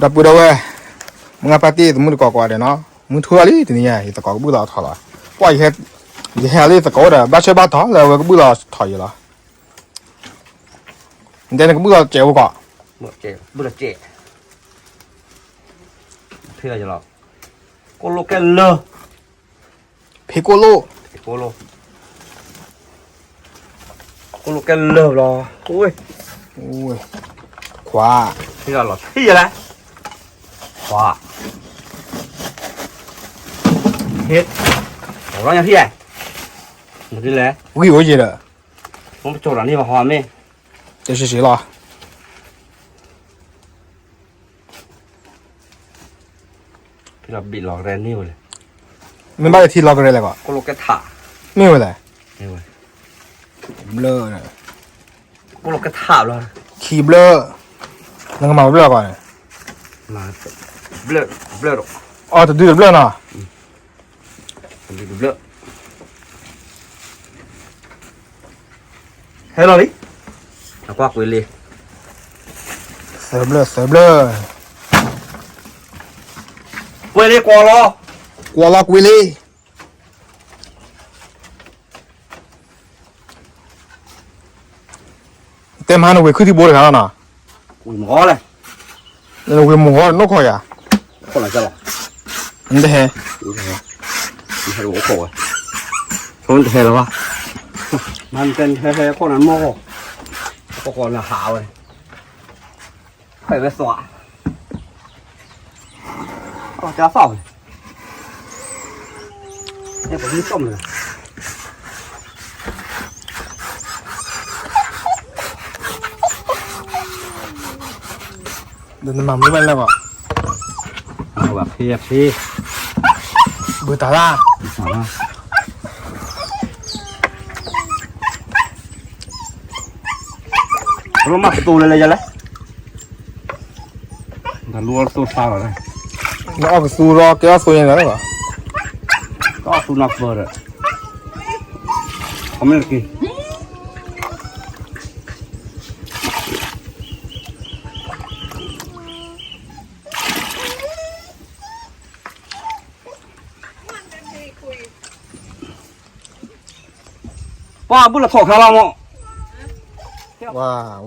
ဒီပုၢ်ဒီဝဲၢ်, မုၢ်ဂၤပၢ်တံၢ် သမုၢ်သကိးကိးဂၤဒဲးနီၤ,မုၢ်ထူၣ်လီၤလံတနံၤညါ ယသကိးကဘုၣ်လီၤထီၣ်လီၤ. ပှၤ ယဟဲလၢယသကိးဒီး ဘၣ်ဆၢဘၣ်ထီၣ်လၢအဝဲကဘုၣ်လီၤထီၣ်ယံၤလီၤ. နတဲနကဘုၣ်လီၤစဲးဖိကီး, ဘုၣ်လီၤစဲး, ဖဲလီၤယလီၤ, ကိၣ်လိၣ်ကဲလၢ ဖဲကိၣ်လိၣ်, ဖဲကိၣ်လိၣ်, ကိၣ်လိၣ်ကဲလၢာ်ဘျီ, အိ, ခွါ, ဖဲလီၤလီၤထံၣ်ယလဲၣ်, ခွါ, ဟ့ၣ်, လီၤညါထံၣ်ယဲ, မဒ်လဲၣ်, ဝံၤအိၣ်ယဲဒီး, မပကၠီၤလီၤန့ၣ်ဘၣ်ဟီမ့ၢ်, တဆံးဆံးလီၤ. ဖဲလီၤဘ့ၣ်လီၤကရဲန့ၢ်ဝဲလဲၣ်, မ့ၢ်ဘၣ်လၢထံလီၤကရဲလဲၣ်ကီး, ကိၣ်လိၣ်ကဲထး, မ့ၢ်ဝဲလဲၣ်, ဘျၢ, ကိၣ်လိၣ်ကဲထးဘျီ, ခံဘျၢ, နကမၤဘျၢကီးန့ၣ်, ဘျၢ, ဘျၢ, အီၤတဒုတဘျၢနီၤ, တဒုတဘျၢ ဟဲလီၤလံ, နကွၢ်ကွံာ်လံ, သၢဘျၢသၢဘျၢ, ကွံာ်လံကွၢ်လီၤ, ကွၢ်လီၤကွံာ်လံ, တဲမဟါနဝံၤခုၣ်ထံဘိတဂၤလီၤနီၤ, ဝံၤမဂီၢ်လဲၣ်, နဝံၤမဂီၢ်နီၢ်ခီယၤ, ခိၣ်နၤကလီၤ, နတဟဲ, နဟဲအိၣ်ခိၣ်ဝဲ, ဆိနတဟဲလၢၤဘၣ်, မ့ၢ်နတဲနဟဲဟဲခိၣ်နၤမီၢ်, ခိၣ်ဃီနဟးဝဲ, ဖဲဝဲသွး, ကၢ်သီၣ်ဝဲ, အဲပမ့ၢ်ကၠီၣ်မလဲၣ် ဒီးနမၤမနုၤဘၣ်လဲၣ်ဘၣ်, ဖံဖံ, ဘုတၢ်လၢ, လီၤမၤကတိၤလဲၤလဲၤယလဲၣ်, တၢ်လူအီၣ်ကသူၣ်သါလီၤ, နအီၣ်ကသူၣ်ဒီးကဲအီၣ်သူၣ်ညါလီၤ, ကအီၣ်သူၣ်နီၢ်ပၢၢ်ဒီး, ခီမ့ၢ်တက့ၢ် ပှၤဘုၣ်လီၤထီၣ်ခါလီၤမး,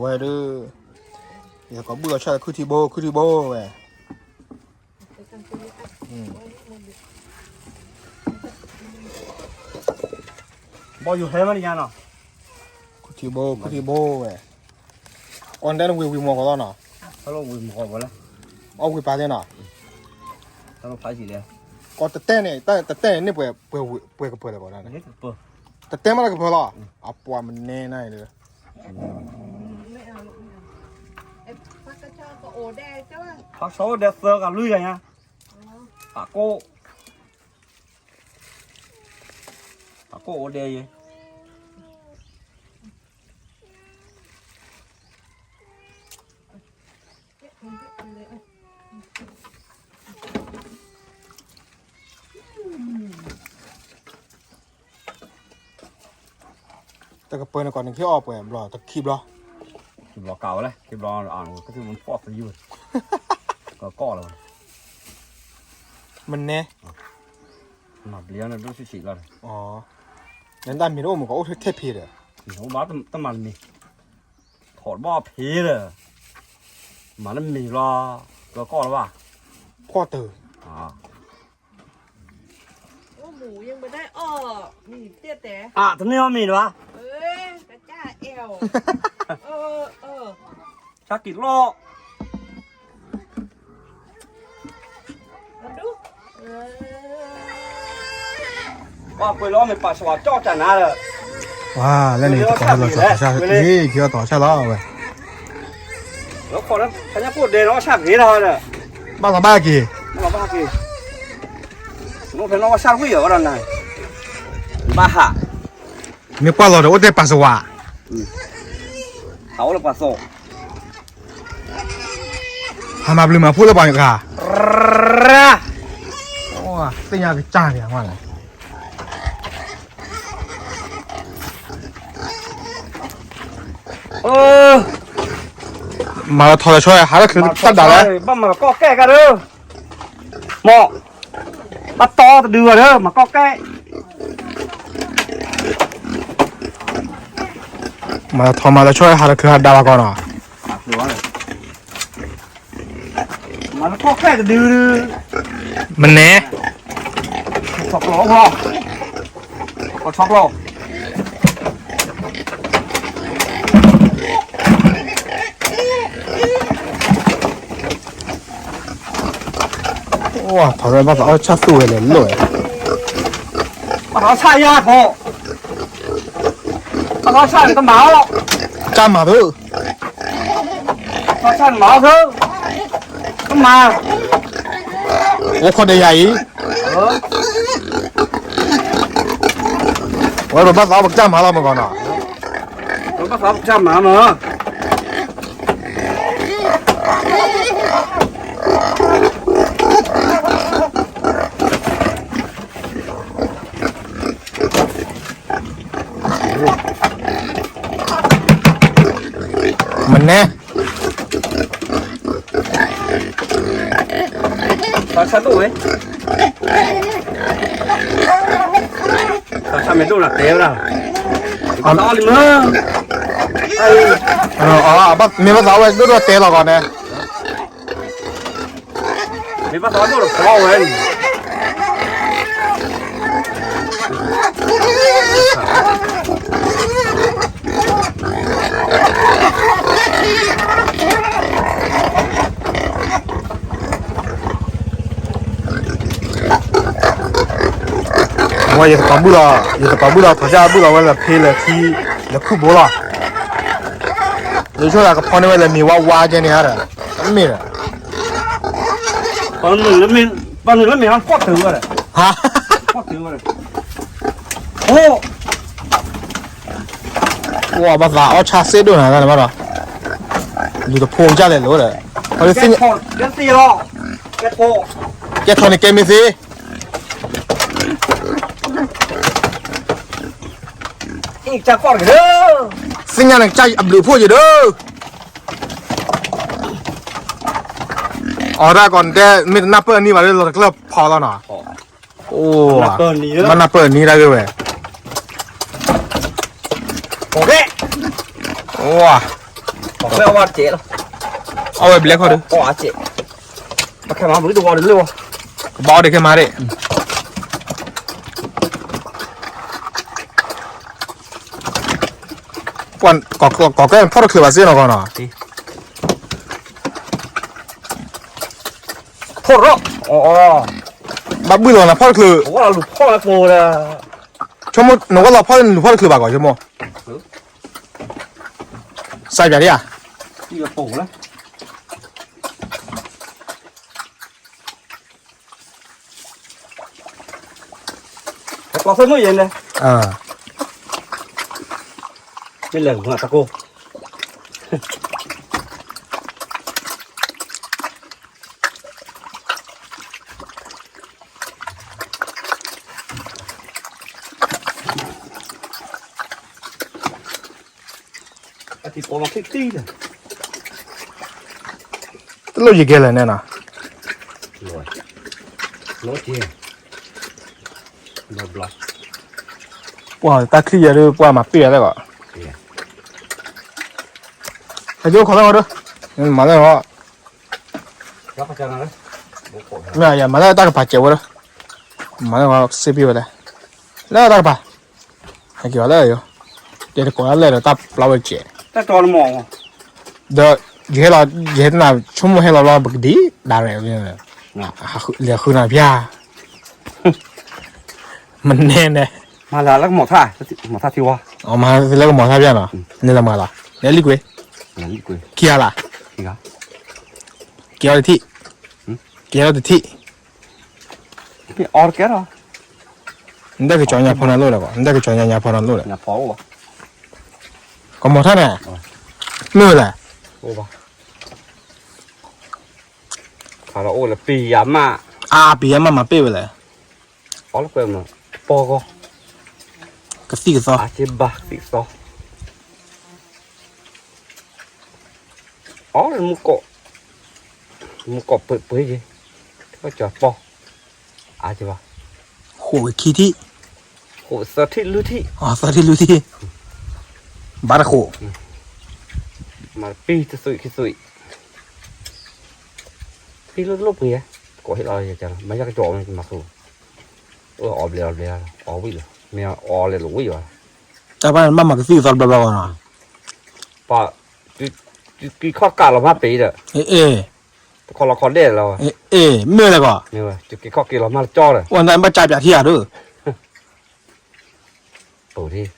ဝဲဒုး, ယကဘုၣ်လီၤဆၣ်လၢခုၣ်ထံဘိ ခုၣ်ထံဘိဝဲ, ဘီယူၤဟဲမးန့ၣ်ညါနီၤ, ခုၣ်ထံဘိ ခုၣ်ထံဘိဝဲ, ကီၢ်ဒဲးနဝံၤဝံၤမီၢ်ကီးလီၤနီၤ, အီၣ်ဝံၤပာ်သ့နီၤ, ကီၢ်တတဲန့ၣ် တတဲန့ၣ်န့ၣ်ပှဲၤ, ပှဲၤကပၢၤလဲၣ်ကီး, တတဲမးလၢကပၢၤလီၤ, အပှၤမနဲနၤဒီး ဖးဆီဒဲးသၢကလွံၢ်ဂၤညါ, ဖးကိၣ်, ဖးကိၣ်အိၣ်ဒဲးယဲ, တကပၢၤန့ၣ်ကီး နကဟ့ၣ်အီၣ်ပှဲၤဘျီ တခံဘျီ, ခံဘျီကးဝဲလဲၣ် ခံဘျီအကသ့ၣ်မနဖီၣ်သယုၢ်, ကကီၢ်လီၤ, မနဲ, မၤဘျံးအီၤန့ၣ်ဒိၣ်ဆံးဆံးလီၤ, နတၢ်မ့ၤတအိၣ်မးကီး အိၣ်ထဲထဲဖံးဒီး, အိၣ်ဘၣ်တမၤတမံၤ, ထီၣ်တဘၣ်ဖံးဒီး, မၤတမံၤလီၤ, ကကီၢ်လီၤဘၣ်, ဖီၣ်တၢၢ် အိၣ်မူ ยังไม่ได้ออก มีเตี้ยแต่ อ่ะ ตอนนี้เขามีหรือวะ เอ้ย กระจ้าแอว เออ เออ ชากิโล มาดู เออ ว่าไปแล้วไม่ปาสว่างเจาะจ่านะเลย ဝါ လၢန့ၣ် တကိးဟဲလီၤစီၤတီၤဆၣ် ဝ့ၢ် ခံအီၤတီၤဆၣ်လီၤဝဲ แล้วขอนะ พญาพูดเดนว่าชาตินี้เราเนี่ย ဘၣ်လီၤဘၣ်က့ၤ ဘၣ်လီၤဘၣ်က့ၤ နဖဲနီၢ်ကစၢ်ဝံၣ်အီၤဝဲဒၣ်နၤ ဘၣ်ဟး မ့ၢ်ကွၢ်လီၤဒီးအိၣ်တဲပာ်စဝါ ဟးအိၣ်လၢပှၤသိး ဟးမၤဘျုးမၤဖှိၣ်လၢပှၤဂၤ သ့ၣ်ညါကစၢ်န့ၣ်မး အိ မၤလီၤထီလီၤဆီ ဟးလၢချုးတၢ်ဒၣ်လဲၣ်, ဘၣ်မၤကီၢ်ကဲၣ်ကဒီး, မ့ၢ်, ဘၣ်တီတဒုဂၤဒီး မၤကီၢ်ကဲၣ်, မၤလီၤထီမၤလီၤဆီ ဟးလၢချုးဟးဒၣ်ဘၣ်ကီးနီၤ, မၤလီၤကီၢ်ကဲၣ်တဒု, မနဲ, ဆီကျိ, ဆီကျိ ထီၣ်ရဲဘၣ်သးအီၣ်ဆၣ်သူၣ်ဝဲလဲၣ်လိၣ်ဝဲ, ဘၣ်သးအီၣ်ဆၣ်ယါထီၣ်, ဘၣ်သးအီၣ်ဆၣ်န့ၣ်ကမၤအီၣ်, ကမၤသု, ဘၣ်သးအီၣ်ဆၣ်န့ၣ်မၤအီၣ်သု, ကမၤ, အိၣ်ခိးဒီးယၤအံၤ, ဝဲပဘၣ်သးအီၣ်ပကစၢ်မၤလီၤမ့ၢ်ကီးနီၤ, ပဘၣ်သးအီၣ်ပကစၢ်မၤနီၤ မနဲ, သးဆၢဒိၣ်ဝဲ, သးဆၢမ့ၢ်ဒိၣ်နၤတဲဝဲဒၣ်, သးအီၣ်လံမၢ, မ့ၢ်ဘၣ်သးဝဲဒိၣ်ဒီးတဲလီၤကီးန့ၣ် မ့ၢ်ဘၣ်သးဒိၣ်ဒီးဖီဝဲန့ၣ်, ဝဲယသကိးဘုၣ်လီၤ, ယသကိးဘုၣ်လီၤ ထီၣ်ဆၣ်ဘုၣ်လီၤဝဲလၢဖ့လၢခံ, လၢခုၣ်ဘိလီၤ, ယဆိကမိၣ်ကဖီန့ၢ်ဝဲလၢမ့ၤဝါဝါကဲန့ၣ်ဧါဒီး, မ့ၢ်ဒီး ပှၤနုာ်လၢမ့ၢ်ဟီၣ်ဖီၣ်တုၤဝဲဒီး, ဟါ, ဖီၣ်တုၤဝဲဒီး, အိ, အိၣ်ဘၣ်သးအီၣ်ဆၣ်စ့ၢ်ဒိၣ်နၤတၢ်န့ၣ်ဘၣ်ဒီး, လူၤတဖိကစၢ်လဲၣ်လိၤဒီး, ကဲထီၣ်, ကဲထီၣ်န့ၣ်ကဲမ့ၢ်သ့ သ့ၣ်ညါန့ၣ်ကစၢ်အဘျုးအဖှိၣ်ယၤဒီး, အီၣ်ဒၣ်ကီးနတဲ မ့ၢ်တနၢ်ပၢၢ်အနံၣ်ဘၣ်လၢလီၤတကျၢၢ်ဖီလီၤနီၤ, အိ, ဘၣ်နၢ်ပၢၢ်အနံၣ်ဒၣ်ဂ့ၤဝဲ, အိ, အီၣ်ဝဲဘျဲၣ်ခီဒီး, ကဘၣ်အီၣ်ဒံးခဲမးဒံး ပှၤကီၢ်ကဲဖီၣ်တချုးဘၣ်စ့ၢ်နီၤကီးနီၤ, ဖီၣ်ထီၣ်, ဘၣ်ဘုၣ်လီၤနၤဖီၣ်တချုး, ဆိကမိၣ်နဝဲလီၤဖီၣ်န့ၣ် နလူၤဖီၣ်တချုးဘၣ်ကီးဆိကမိၣ်, စၢ်ပၠးဒံးဧါ ပှၤဖဲမုၢ်ယဲၢ်န့ၣ်, မ့ၢ်လဲၤမၤတကိး, တလိၣ်ယကဲလဲၣ်န့ၣ်နီၤ, ပှၤတၢ်ချံယဲၢ်ဒုး ပှၤမၤပ့ၢ်ယၤလဲၣ်ဘၣ်, ဟဲက့ၤအိၣ်ခိးလၢဝဲဒၢ, မၤလၢဝဲ, မ့ၢ်ယမၤလၢတၢ်ကပၤစဲးဝဲဒၢ, မၤလၢဝဲစ့ပ့ၢ်ဝဲလဲၣ်, လၢတၢ်ကပၤ ဟဲက့ၤအီၤလၢယိၤ, တဲတကိးလၢလဲၣ်ဒီးတၢ်ပျီဝဲစဲး, ဒီးယဟဲလီၤ, ယဟဲတနၤဆိကမိၣ်ဟဲလီၤလီၤ ပကဒံးဒၣ်ရဲၣ်, လဲၤဃုနၤဖၠၣ်, မနဲန့ၣ်, မၤလၢကမီၤထၣ်, မၤထၣ်ထံဝါ, မၤလၢကမီၤထၣ်ဖၠၣ်နီၤ, နလဲၤမၤလီၤ, နလံကွ့, ခံဂၤလီၤ, ကဲအီၤတထံၣ်, ကဲအီၤတထံၣ် နတကကၠီညါဖီနၤလိၣ်ဒီး, နတကကၠီညါဖီနၤလိၣ်ဒီး, ကမီၤထၣ်န့ၣ်, မ့ၢ်ဝဲလဲၣ်, အါ ပယၤမးမၤပ့ၢ်ဝဲလဲၣ်, ကသံၣ်ကသီ ကသံၣ်ကသီ ကသံၣ်ကသီ အီၣ်လၢမူကီၢ်, မူကီၢ်ပှ့ၤပှ့ၤက့ၤ, တကီၢ်ကၠီၤပီ, အါက့ၤဘၣ်, ဃိးဝဲခံထံၣ်, ဃိးသၢထံၣ်လွံၢ်ထံၣ်, သၢထံၣ်လွံၢ်ထံၣ်, ဘၣ်တဃိး, မၤတပံၢ်တသွံၣ်ခံသွံၣ်, ပံၢ်လိၣ်တလိၣ်ပှ့ၤ, ကိးဟ့ၣ်လီၤယက, မ့ၢ်ယကကၠီၤမ့ၢ်မၤဃုာ်, အီၣ်ဘျဲးအီၣ်ဘျဲး, အီၣ်ဝံၣ်လီၤ, မ့ၢ်အီၣ်လဲၤလီၤဝံၣ်ဘၣ်, တၢ်ဘၣ်မၤကသံၣ်သီတဘျီဘျီနီၤ, ပှၤ က့ၤခီၣ်ကးလီၤမၢ်ပ့ၤဒီး, တခီလီၤခီဒဲးလီၤ, မ့ၢ်လဲၣ်ကီး, က့ၤခီၣ်က့ၤလီၤမၢ်လၢကၠီဒီး, အိၣ်နဘၣ်ကၠါပၠးထံဧါဒိၣ်,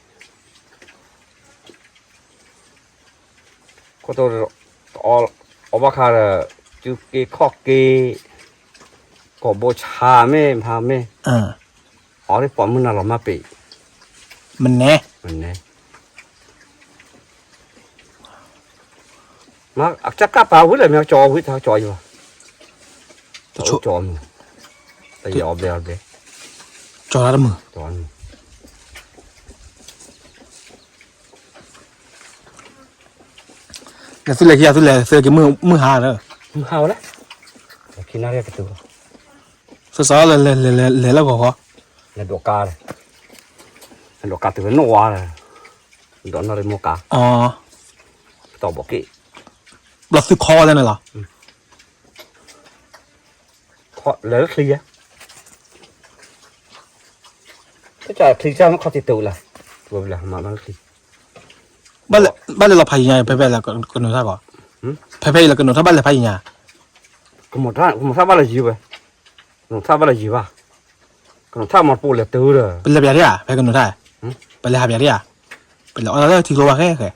ပဒ် ခိၣ်တိ, အီၣ်ဘၣ်ခါဒီး, က့ၤခီၣ်က့ၤ, ကိးဘိဆါမ့ၢ်ဖးမ့ၢ်, အီၣ်ဒ်ပိာ်မုၣ်နၤလီၤမၢ်ပ့ၤ, မနဲ, မနဲ မ့ၢ်အကစၢ်ကၢ်ပာ်ဝံၤလၢမ့ၢ်ကၠီဝံၤတၢ်ကၠီယံၤဘၣ်, တကၠီမုၢ်, တယီအဘျဲအဘျဲ, ကၠီတၢ်တမုာ်, လဲၤသုလဲၤခံဂၤသုလဲၤသုက့ၤမုၢ်ဟါလၢ, မုၢ်ဟါဝဲလဲၣ်, ခံနၣ်ရံၣ်ကတုၤလီၤ, သုစးလၢလဲၤလဲၤလဲၤလဲၤလၢဂီၤဂီၤ, လဲၤဒိးကါ, လဲၤဒိးကါတုၤလၢနီၣ်ဝါဒီး, ဒိးနီၣ်ရံၣ်မိၢ်ကါ, တီၢ်ဘီးက့ၣ်, ဘျီသုခီဝဲလၢန့ၣ်လီၤ လဲၤလၢချံယဲ, တၢ်ချံတၢ်မ့ၢ်ခီၣ်ထံးတုၤလၢ်, မၤလၢချံ, ဘၣ်လဲၤလီၤဖးယံၤညါ ဖဲဖဲလၢကနိးထၢ်ကီး, ဖဲဖဲအံၤလၢကနိးထၢ်ဘၣ်လဲၤဖးယံၤညါ, ကမိၢ်ထၢ်ဘၣ်လၢယံၤဝဲ, ကနိးထၢ်ဘၣ်လၢယံၤဘၣ်, ကနိးထၢ်မီၤတပိာ်လဲၤတုၤဒီး, ပလဲၤပျးထံဧါ ဖဲကနိးထၢ်, ပလဲၤဟးပျးထံဧါ, ပလဲၤအီၣ်လၢထံကျိဘၣ်ဃဲဃဲ,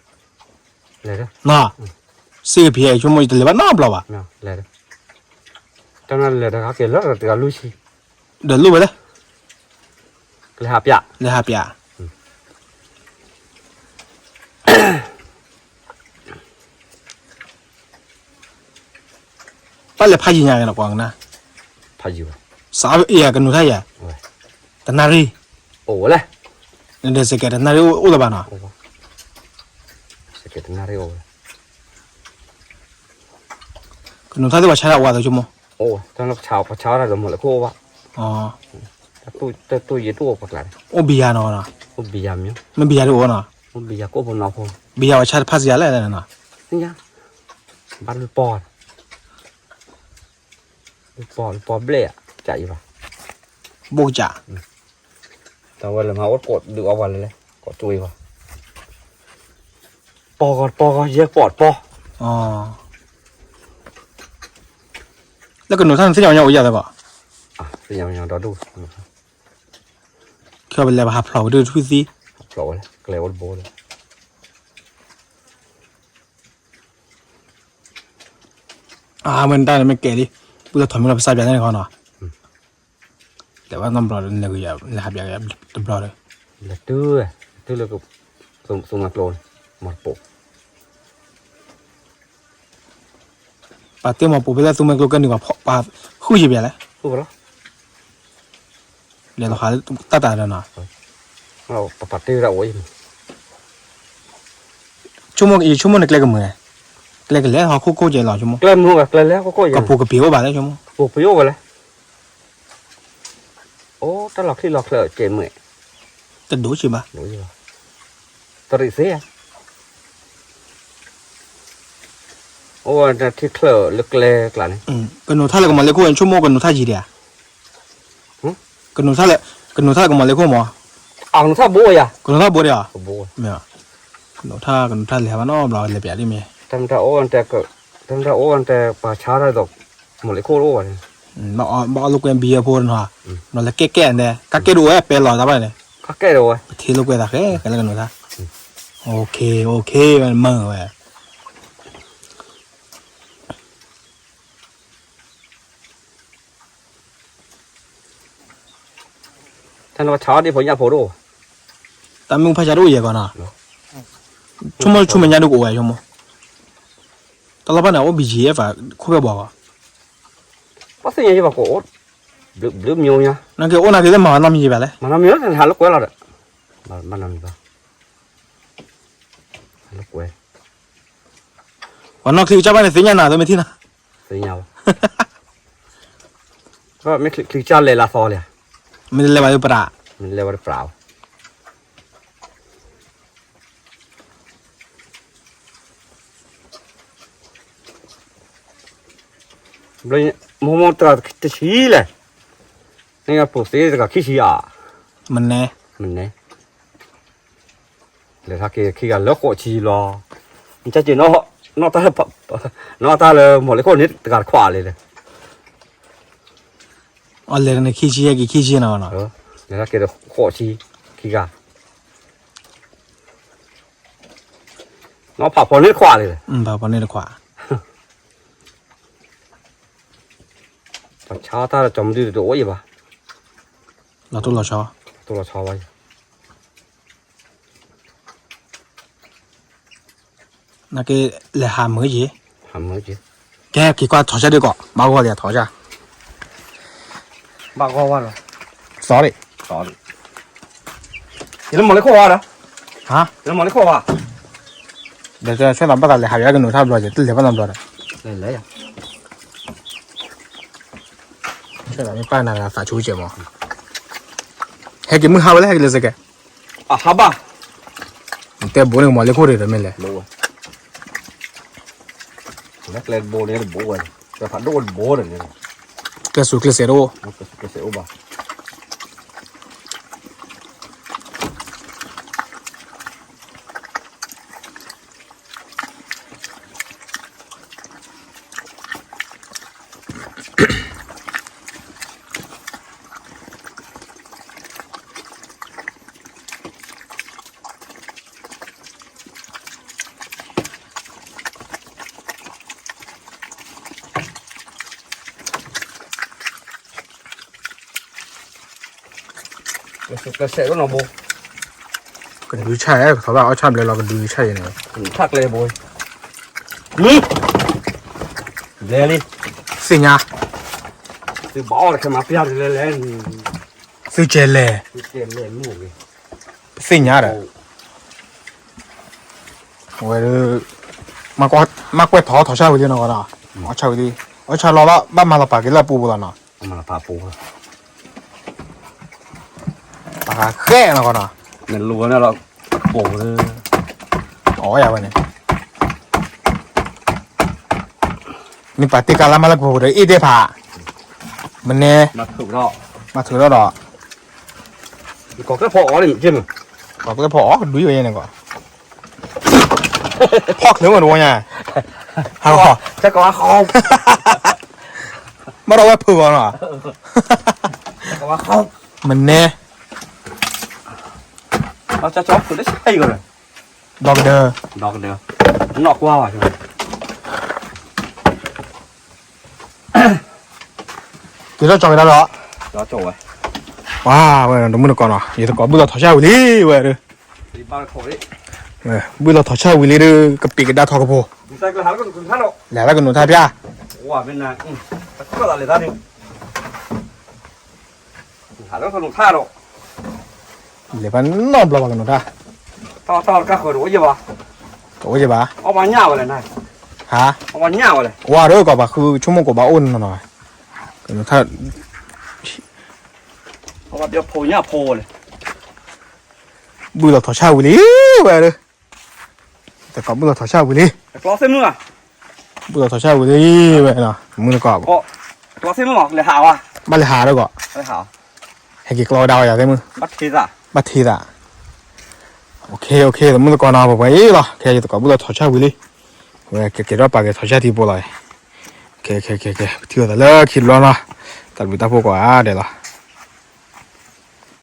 လဲၤ, စ့ကဖံးဆိကမိၣ်ယတလဲၤဘၣ်နီတဘျီဘၣ်, လဲၤ, တၢ်နလဲၤတဂၤက့ၤလၢတဂၤလွံၢ်ဆံ, ဒီးလိၣ်ဝဲလဲၣ်, ကလဲၤဟးပျး, လဲၤဟးပျး, ဘၣ်လဲၤဖးယံၤညါက့ၤနီၤကွၢ်ကနၣ်, ဖးယံၤဘၣ်, စးအံၤကနိးထၢ်ယဲ, တနၣ်ရံၣ်, အိၣ်ဝဲလဲၣ်, နဒီးစကဲးတနၣ်ရံၣ်အိၣ်လၢၤဘၣ်နီၤ, စကဲးတနၣ်ရံၣ်အိၣ်ဝဲလဲၣ်, ကနိးထၢ်သ့ၣ်ပှၤဆါတၢ်အိၣ်ဝဲသ့ဆိကမိၣ်, အိၣ်ဝဲ, ပှၤဆါတၢ်ဒီးမီၤလဲၤခိၣ်အိၣ်ဘၣ်, တၢ်တိၢ်ယဲၢ်တအိၣ်ပှၤကျါန့ၣ်, အိၣ်ဘံယၤနီၤ, အိၣ်ဘံယၤမ့ၢ်, မ့ၢ်ဘံယၤတအိၣ်နီၤ, အိၣ်ဘံယၤကိၣ်ဖိနီၢ်ဖိ, ဘံယၤပှၤဆါတဖၣ်စံးယၤလဲၣ်, ဘၣ်လၢပီၢ် လၢပီၢ်ဘျဲၣ်ဧါ, ကၢ်အံၤဘၣ်, ဘိၣ်ကၢ်, တၢ်ဝဲလၢမၤအိၣ်ကိးဒုးအီၣ်ပှၤလဲၣ်လဲၣ်, ကိးကၠိအံၤဘၣ်, ပီၢ်ဂီၤပီၢ်ဂီၤ ယဲၢ်ပီၢ်တပီၢ်, လၢကနိးထၢ်နသ့ၣ်ညါဝဲညါအိၣ်ယၤသၢကီး, သ့ၣ်ညါဝဲညါဒီဒူၣ်, ခဲပလဲၤပဟးဖျိးဝဲဒၣ်ထွံၣ်သံ, ဖျိးဝဲလဲၣ် ကျဲအိၣ်တဘိလၢ အါ မ့ၢ်တၢ်န့ၣ်မ့ၢ်ကဲလံ, ပုၢ်လၢထီၣ်မ့ၢ်လီၤပစၢ်ပၠးန့ၣ်တခီနီၤ, လဲၤဘၣ်နီတဘျီဒီး လဲၤဟးပၠးတဘျီဒီး, လဲၤတုၤ, တုၤလၢ သူမွဲကျိန့ၣ်, မီၤတပိာ်, ပှၤတ့ၢ်မီၤပိာ်ဖဲလၢသူမွဲကျိကဲနုာ်ပှၤဃုယံၤပၠးလဲၣ်, လဲၤလီၤဟးလၢတၢ်တၢ်ဒီးနီၤ, ပပာ်တ့ၢ်ဝဲဒၣ်အိၣ်အံၤ, ဆိကမိၣ် ယဆိကမိၣ်န့ၣ်ကျဲကမုာ်, ကျဲကလဲၤဟီၣ်ခိၣ်ခိၣ်ကဲလီၤဆိကမိၣ်, ကပူၤကပ့ၤအိၣ်ဘၣ်လဲၣ်ဆိကမိၣ်, ကပူၤကပ့ၤအိၣ်ဝဲလဲၣ်, အိၣ်တၢ်လီၤချံလီၤချၢကဲမုာ်, တဒိၣ်ဆံးဘၣ်, တရံးသ့ဧါ, အိၣ်ဝဲထံချၢၣ်လၢကျဲကျါန့ၣ်, ကနိးထၢ်လၢကမီၤလ့ခိၣ် ဆိကမိၣ်ကနိးထၢ်ယံၤဒံးဧါ, ကနိးထၢ်လၢ, ကနိးထၢ်လၢကမီၤလ့ခိၣ်မး, အကနိးထၢ်ဘိယၤ, ကနိးထၢ်ဘိဒံးဧါ, ကနိးထၢ် ကနိးထၢ်လဲၤဟးဘၣ်နီတဘျီလဲၤပၠးဒ်မ့ၢ်, တၢ်မ့ၢ်တၢ်အိၣ်ဝဲ, တၢ်မ့ၢ်တၢ်အိၣ်ဝဲတဲပှၤဆါတၢ်ဒ်သိး, မီၤလ့ခိၣ်တအိၣ်ဘၣ်န့ၣ်, ဘၣ်အီၣ်လိာ်ကွဲဘံယဲဖိတနီၤ, ဘျီလဲၤကဲကဲန့ၣ်, ကးကဲတအိၣ်ဝဲ ပဲလီၤတၢ်ဘၣ်န့ၣ်, ကးကဲတအိၣ်ဝဲ, ပထံၣ်လိာ်ကွဲသးဃဲ ကဲလၢကနိးထၢ်, အိၣ်ခ့ အိၣ်ခ့ မၤဝဲ တၢ်နကဆါဒ်ဖိညၣ်ဖိတအိၣ်ဘၣ်, တၢ်မ့ၣ်အူဖးဆါတအိၣ်ယဲၢ်ကီးနီၤ, ဆိကမိၣ်ဆိကမဲာ်ညါဒုးကအိၣ်ဝဲဆိကမိၣ်, တၢ်လီၢ်ဖၣ်န့ၣ် အိၣ် ဘီ ယံၤ ဖးခိၣ်ဖဲဘီကီး, ပှၤသ့ၣ်ညါယဲၢ်ဘၣ်ကအိၣ်, ဘျုးမံၤညါ, နကအိၣ်နာ်က့ၤလၢမၤနီတမံၤဘၣ်လဲၣ်, မၤနီတမံၤလၢဟးလိာ်ကွဲလီၤဒီး, ဘၣ်နီတမံၤဘၣ်, ဟးလိာ်ကွဲ အိၣ် ပှၤနီၣ်ချံကစၢ်ဘၣ်န့ၣ် သ့ၣ်ညါနၤ တမ့ၢ်ထံၣ်နၤ, သ့ၣ်ညါဘၣ်, မ့ၢ်ချံကစၢ်လဲၤလၢသီလံ, မ့ၢ်လဲၤဘၣ်လၢပရၣ်, မ့ၢ်လဲၤဝဲတပရၣ်ဘၣ်, မိၢ်မိၢ်တဂၤတဆံလဲၣ်, န့ၣ်ပိာ်သ့တဂၤခံဆံဧါ, မနဲ, မနဲ, လဲၤထါက့ၤခံဂၤလၢဃိးဆံလီၤ, နကက့ၤ, နီၢ်တၢ်လၢမီၤလ့ခိၣ်န့ၣ်တဂၤတခွးလံလဲၣ်, အလဲၤန့ၣ်ခံဆံ ဟဲက့ၤခံဆံနီၤ, လဲၤထါက့ၤဒီးဃိးဆံ, ခံဂၤ နီၢ်ဖးဖီန့ၣ်တခွးလံလဲၣ်, ဖးဖီန့ၣ်တခွး, ပှၤဆါတၢ်ဒီးကၠီမဒုတအိၣ်အံၤဘၣ်, လီၤတိၢ်လီၤဆီ, တိၢ်လီၤဆီဘၣ်, နက့ၤ လဲၤဟးမုာ်က့ၤ, ဟးမုာ်က့ၤ, ကဲက့ၤကွၢ်ထီၣ်ဆၣ်ဒ်ကီး ဘၣ်ဂီၢ်လံထီၣ်ဆၣ်, ဘၣ်ဂီၢ်ဝဲလီၤ, သီဒံး, သီဒံး, ယလၢမီၤလ့ခိၣ်ဝါဒီး, ဟါ, ယလၢမီၤလ့ခိၣ်ဝါ, ဒီးဆၢသးဘၣ်သးလဲၤဟးယကနိးထါဘျီက့ၤ တလဲၤဘၣ်နီတဘျီဒီး, လဲၤလဲၤယၤ, ဆၢသးမ့ၢ်ပၢ်နၤသးဆူကဲမး, ဟဲက့ၤမုၢ်ဟါဝဲလၢဟဲက့ၤလၢစကဲ, အဟါဘၣ်, တဲဘိန့ၣ်မီၤလ့ခိၣ်ဒံးဒီးမ့ၢ်လဲၣ်, လၢကျဲတဘိန့ၣ်တဘိဝဲ, ကျဲဖးဒိၣ်တဘိန့ၣ်, ကျဲစူၤကျဲစဲးတအိၣ်, ကျဲစူၤကျဲစဲးအိၣ်ဘၣ်. ကျဲစဲးနီၤဘိ, ကဒုဆၣ်, ထီၣ်ဘၣ်အီၣ်ဆၣ်ဘျဲလီၤကဒုဆၣ်အံၤန့ၣ်, ထၣ်ကျဲဘိ, ဘျဲလံ, သ့ၣ်ညါ, သုဘၣ်အီၣ်တခဲမၤပျၢ်တလဲၤလဲၤ, သုကဲလဲၤ, ပသ့ၣ်ညါဒီး, ဝဲ, မၤကွၢ်ထီၣ်ထီၣ်ဆၣ်ဝံၤလံနီၤကီးနီၤ, အီၣ်ဆၣ်ဝံၤလံ, အီၣ်ဆၣ်လီၤဘၣ် ဘၣ်မၤလီၤပာ်က့ၤလၢအပူၤပူၤလီၤနီၤ, ပာ်ဃဲနီၤကီးနီၤ, နလိၤဝဲန့ၣ်လီၤ, အီၣ်ယၤဝဲန့ၣ်, မ့ၢ်ပာ်တ့ၢ်ကါလၢမၤလၢကပူၤပူၤဒီး အ့ၣ်ဒဲးဖး, မနဲ, မၤထုးထီၣ်ဒီး, ကီၢ်ကျဲဖီအီၣ်န့ၣ်, ကီၢ်ကျဲဖီအီၣ်ကဒွံဝဲန့ၣ်ကီး, ဖီၣ်ချၢမးတဝီညါ, ဟးလီၤ, ဘၣ်ဒီးဝဲဖုးဂီၤနီၤ, မနဲ, ဒီးကဒၢ, ဒီးကဒၢ, နီၢ်ကွၢ်ဘၣ် က့ၤထီၣ်ကၠီကဒါလီၤ, ဝဲ, ဝဲတမုၢ်တကိးနီၤ ယသကိးဘုၣ်လီၤထီၣ်ဆၣ်ဝံၤလံဝဲဒီး, ဘုၣ်လီၤထီၣ်ဆၣ်ဝံၤလံဒီး ကပံးကဒါထီၣ်ကဖိ, လဲၤလၢကနိးထါဖၠၣ်, လဲၤဘၣ်နီတဘျီဘၣ်ကနိးထါဒီး, တအိၣ်ယဘၣ်, ဟါ, ဝါဒီးကီးဘၣ်ဃုဆိကမိၣ်ကိးဘၣ်အိၣ်နီၤနီၤ, ကနိးထါ ဘုၣ်လီၤထီၣ်ဆၣ်ဝံၤလံဝဲဒီး, သကိးဘုၣ်လီၤထီၣ်ဆၣ်ဝံၤလံ, ဘုၣ်လီၤထီၣ်ဆၣ်ဝံၤလံဝဲ, မုၢ်တကိး, ဘၣ်လဲၤဟးဒီးကီး, ဟဲက့ၤကျီဝဲဒၣ်ဝဲယၤသ့ၣ်မုၢ်, ဘၣ်ထံသး, တမုၢ်တကိးနီၤ ပှဲၤပှဲၤအံၤလီၤ, ခဲယသကိးဘုၣ်လီၤထီၣ်ဆၣ်ဝံၤလံ, ဝဲကကဲထီၣ်ပာ်က့ၤထီၣ်ဆၣ်ထံဖိလီၤ, ခဲခဲခဲခဲ ပထံၣ်ဝဲသးလၢခံတဘျီနီၤ, တၢ်ဘျုးတၢ်ဖှိၣ်ကိးဂၤဒဲးလီၤ.